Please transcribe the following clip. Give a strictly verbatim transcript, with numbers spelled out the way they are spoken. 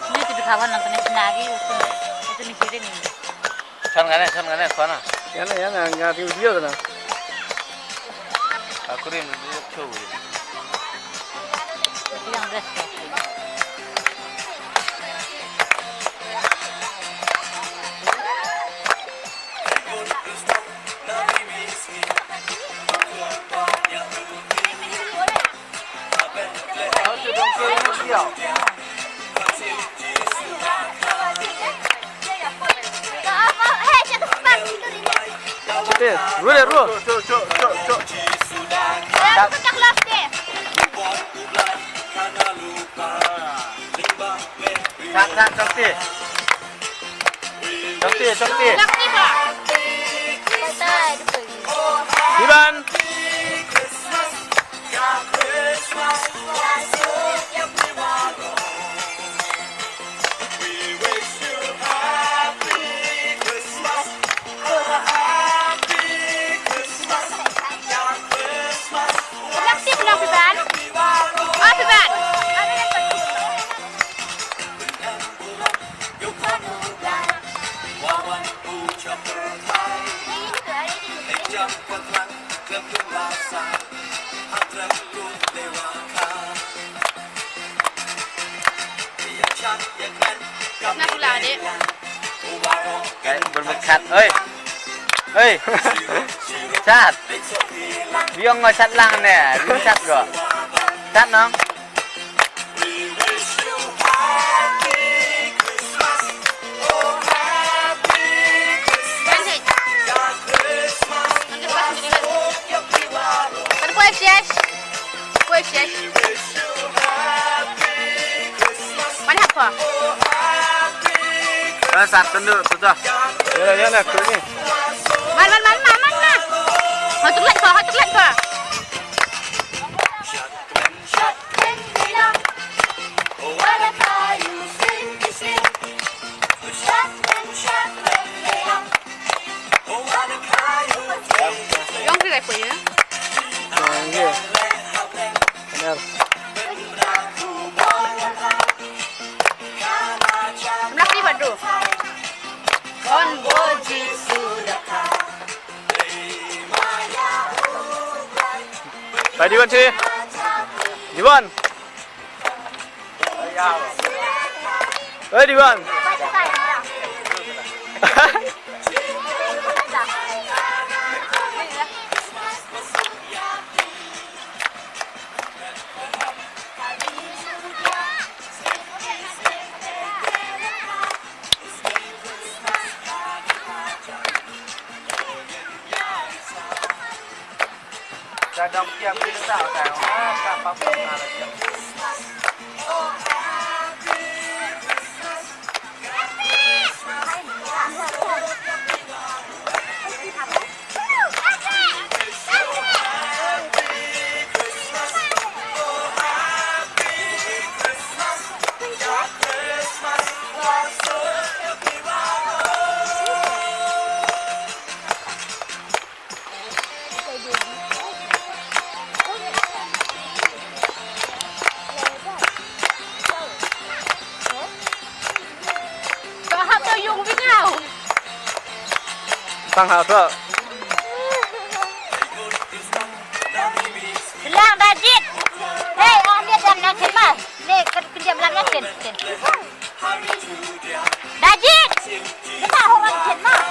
Ni tu dikhawan nang tengah senari usun. Itu ni kiri ni. Chan ngane, chan ngane, khana. Yana, yana, nga ti video na. Aku rin video tu. Yang best. Ruh, ruh. Cok, cok, cok, cok. Cak, cak, cak, cak. Chongti, chongti. Iban. Oi, bun khat. Oi. Oi. Chat. Biong ngo chat lang ne. Biong chat go. Chat nong. Kan kue siesh. Kue siesh. Mana apa? Kan sat tendu tu dah. Ya, ya, nak ni. Man, man, man, man, man, man. Hot chocolate ko, hot chocolate ko. Yong kri rai puya. Yong kri. Benar. Mlak ni badu. Kon bo Jisu. Hai, Diwan sini. Diwan. Hei, Diwan. Tang ha to. Lang Dajit. Hei, ah, ni dam na khidmat. Ni, kan pinjam lang na kin, kin. Dajit. Kita orang khidmat.